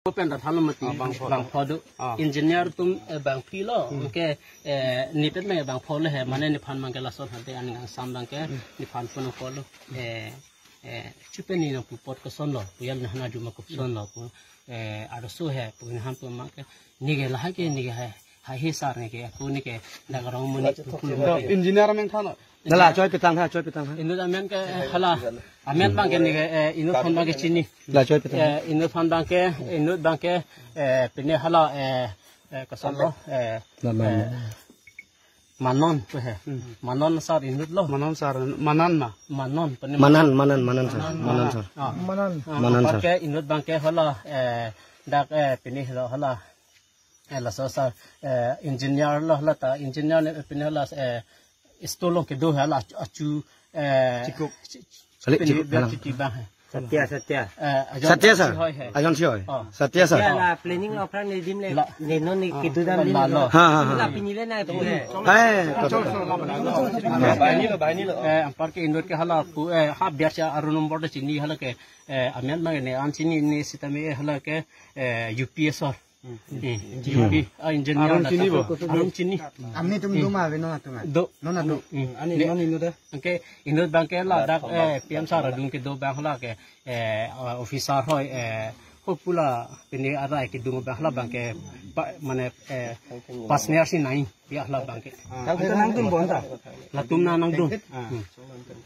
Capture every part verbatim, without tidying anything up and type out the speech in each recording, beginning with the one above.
Pen rat halo mati. Ah, bangpho. Bangpho do. Ah. Engineer atum, eh, bangphli lo. Hmm. Anke, eh, nepet me bangpho le he, mane nephan abangke lason hade an kangsam abangke, hmm, nephan pun polo. Hmm. Eh, eh, chupe ne nangpu apot koson lo, pu yal nahana juma koson lo, pu, eh, arloso he, pu nephan pu abangke, neke lahai ke, neke hai, hai he sar neke, pu neke, dak rong monit, pu, pu, pu. Engineer amen than lo. Hala, choi petang ha, choi petang ha. Inut amen ke, eh, hala. Amen abangke neke, eh, inut aphan abangke chini. La choi petang. Eh, inut aphan abangke, inut abangke, eh, pine hala, eh, eh, koson lo, eh, Manan. Eh, Manon pu he. Hmm. Manon sar inut lo. Manon sar, Manan ma. Manon, pine Manan, Manan, Manan sar. Manan sar. Ah. Manan. Ah, Manan sar. Apar ke inut abangke hala, eh, dak, eh, pine hala, hala. Eh, laso sar, eh, engineer lo, hala ta engineer ne pine hala, eh, store along kedo hala achu, eh, Chikuk. Chi-, chi-, Kali pine Chikuk biar halang. Chikuk bang he. Satya, Satya. Eh, ajon Satya si sir. Hoi he. Ajon si hoi. Oh. Satya sir. Satya la planning lo, plan ne dim le. La. Ne non ne, ah, kedo dam la, dim la lo. Ha, ha, ha. La pini le na tu he. Hai, to, to, to. Bahini lo, bahini lo. Eh, anpar ke inut ke hala pu, eh, ha biar cha aru nombor de chini hala ke, eh, amen ma ne an chini ne sitame hala ke, eh, U P S sir. Hmm. Hmm. U P, ah, engineer. Arum chini bo? Arum chini. Amni atum do ma ave non atum? Do. Non atum. Hmm. Ani ne non inut da? Anke inut abangke la dak, eh, P M sar adung kedo abang hala ke, eh, officer hoi, eh, ho pu la pine arai kedung abang hala abangke pa, mane, eh, partner si nai ya hala abangke. Ah, anta nangdun bo anta? Latum na nangdun. Ah. Hmm.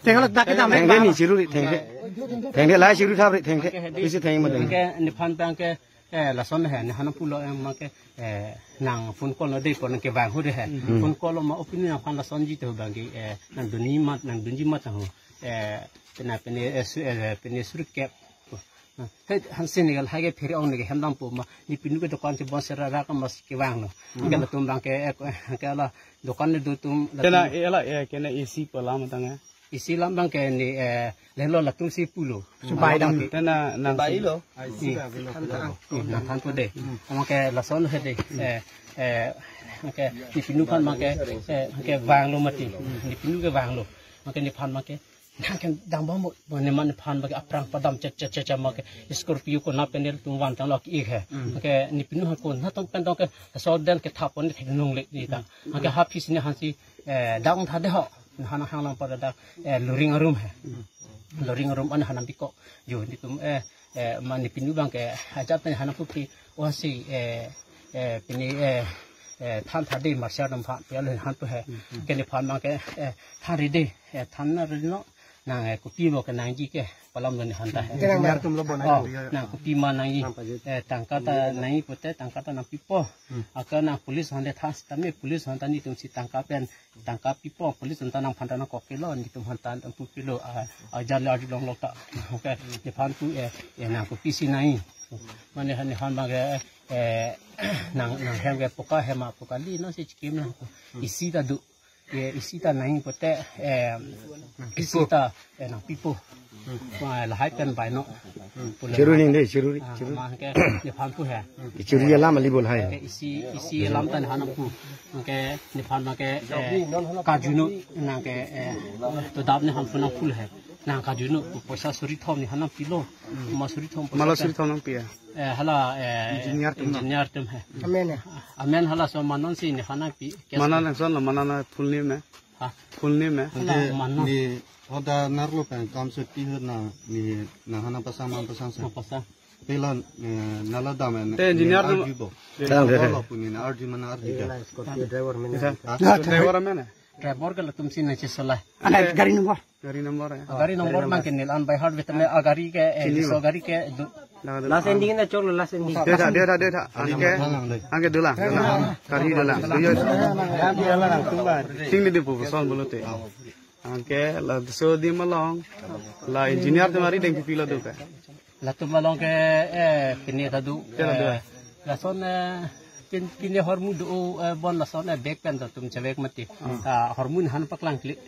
Thengdet dak kedam. Thengdet ni chiru ri, thengdet. Thengdet la chiru thap ri, thengdet. Isi theng ma deng. Anke nephan abangke, eh, lason he, nephan pulo, eh, abangke, eh, nang phone call lo de, ko nang kevang ho de he. Hmm. Phone call lo ma opini nangphan lasonji te abangke, eh, nangdunji amat, nangdunji amat ho. Eh, pine, pine, eh, su-, eh, pine suri kep. He, hansi ne gal hage phere ong ne ke hem dampo ma, ne pinu ke dokan chebon sera ra ka mas kevang lo. Hmm. Ke latum abangke, eh, ke la dokan ne do atum la. Kena, eh, la, eh, kena A C pu alam tang, eh. A C alam abangke ne, eh, lelo latum si pulo. Subai dam. Tena nang subai lo. Hmm. Hmm, nangthan po de. Hmm. Abangke lason he de. Eh, eh, abangke ne pinu aphan abangke, eh, abangke vanglo mati. Ne pinu ke vanglo. Abangke nephan abangke nang ke dambom mo, ne nephan abangke aphrang padam cha cha cha cha abangke Scorpio ko na panel atum van tanglo ik he. Hmm. Abangke ne pinu aphan ko na tong pen tong ke so den ke thap pon thek nung le ni ta. Hmm. Abangke ha phis ne hansi, eh, dang tha de ho. Nephan hang lang pada dak, eh, Luring arum he. Luring arum an nephan biko. Jo netum, eh, eh, ma ne pinu abangke ajat ne nephan pupi, oh si, eh, eh, pine, eh, eh, than tha de marsiar damphang, pia lo nephan pu he. Hmm, hmm. Ke nephan abangke, eh, than ri de, eh, than na ri no, nang, eh, kopi bo kenangji ke, pu alam lo nephan ta he. Engineer atum lo bonai. Oh, nang kopi ma nangji, eh, tangka ta nangji pute, tangka ta nangpipo. Hmm. Aka nang police aphan le than sitame, police aphan ta netum si tangka pen, tangka pipo, police aphan ta nangphan ta nangkok ke lo, netum aphan ta nangpu ke lo, ah, ah, jar le arjulong lo ta. Okay, nephan pu, eh, eh, nang kopi si nangji. Mane nephan abangke, eh, nang, nang hem ke poka hem ma poka li no si chikim lang. Isi ta do. Eh, isi ta nangji pute, eh, isi ta, eh, nangpipo. Ma lahai pen bai no. Chiru ning de, chiru ri, ah, chiru. Ma ke nephan pu he. Chiru ya lam ali bol hai. Ke isi, isi alam ta nephan pu. Ke nephan abangke, eh, kaju no, nang ke, eh, to dap nephan pu nangpu he. Nang kaju no, poisa suri thom nephan nangpilo. Ma suri thom. Ma la poisa suri thom nangpi ya? Eh, hala, eh, engineer atum no? Engineer atum he. Amen ya? Amen hala so Manon si nephan nangpi. Manan nang son lo, Manan na full name eh? Ha? Full name eh? Hala Manon. Ne hoda nerlo pen kam se pi hut na, ne nephan nangpasang, nangpasang se. Nangpasang. Pela, eh, nala dam eh, te engineer ne atum arju bo. Dam de. Bolo pu ne arju mana arju ke. Ila Scorpio driver amen. Isa, ha? Driver amen eh? Driver ke latum si nangchesolai. Ana gari number. Gari number eh. Gari number abangke neli an by heart vet me, ah, gari ke, eh, chini so bo. Gari ke do. Last ending na cholo, last ending. Dia tha, dia tha, dia tha. Anke, anke dolang, dolang. Gari dolang. Duyo. Sing di depo son bolote. Anke laso adim along la engineer atum ari deng pipilo do ke? Latum along ke, eh, pine ta do. Tela do. Eh, lason, eh, Pin, pine hormu do, eh, bon lason, eh, bag pen do atum chevek mati. Ah, hormu nanghan paklang klik.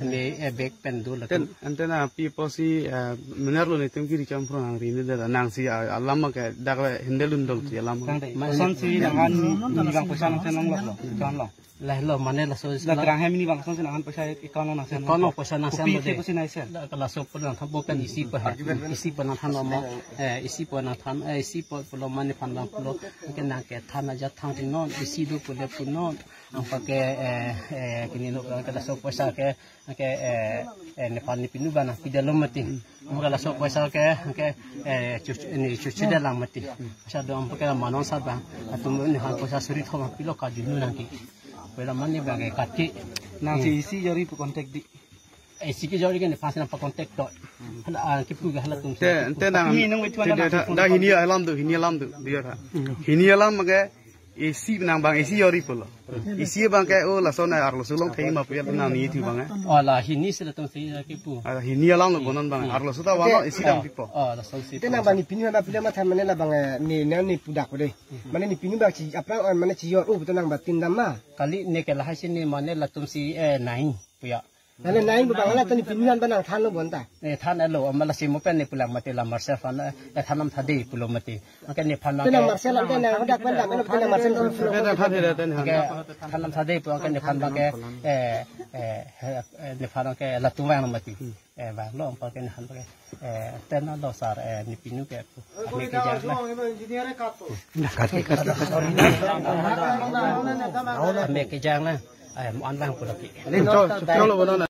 Ne, eh, bag pen do latum. Ten, antenna pi apotsi, eh, mener lo netum kiri cham phrong angri ne da nangsi, ah, alam ke dak le handle un dong si alam. Kang dei. Ma-, kosonsi nanghan ni bang poisa nangsen longlok lo. Kang lo. Lahelo mane laso la islam. Terang hem ni bang kosonsi nanghan poisa account nangsen longlok. Account poisa nangsen longlok. Kopi lo de. Kopi si nangsen. La, laso pu nangthan bo pen isi pu ha. Isi pu nangthan lo mo. Eh, isi pu nangthan, eh, isi pu pulo mane phan bang pulo. Ke nang kethan ajat thang tin non, isi do pule pu non. Anpake, eh, eh, kini no ke laso poisa ke, ke, eh, eh, nephan nepinu bang nangpidetlo mati. Anpake laso poisa ke, ke, eh, chuchu, ne chuchu de lang mati. Poisa do anpake manon sa bang. Atum nephan poisa suri thom pilo kajunu nangke. Pela mane bang ke kati. Nangsi isi jori pu contact di. Eh, isi ke jori ke nephan si nangpa contact to. Hala, ah, kipu ke halatum si. Te, te nang. Tapi nung itu te, ada te, nangsi phone da hini alam do, hini alam do, dia tha. Hini alam ke isi nang bang isi jori pulo. Isi bang ke, oh, lason arloso along thei ma pu ya nang ni itu bang, eh. Oh, la hini si latum si, eh, kipu. Ah, hini alam lo bonon bang. Arloso ta wano isi dam pipo. Oh, lason si. Te nang bang nepinu na pila matha mane la bang, eh, ne, ne, ne pudak ko de. Mane nepinu bang si, apa, eh, mane si jor, oh, betul nang batin dam ma. Kali ne ke lahai si ne mane latum si, eh, nai puya. Mane nai bu bang la to nepinu an bang nangthanlo bonta. Ne thanlo, amala si mo pen ne pulang mati la Marcel aphan, eh, than nam tha de pulo mati. Anke nephan bang ke nang Marcel an ke nang hodak pen dam, pen nang Marcel. Te, te, te, te, te, te. Anke than nam tha de pu anke nephan bang ke, eh, eh, eh, nephan bang ke latum vang mati. Eh, vanglo anpake nephan bang ke. Eh, tenna lo sar, eh, nepinu ke pu. Ame kejang na. Ame kejang na. Eh, mo an bang pulo ki. Cholo, cholo, bonon.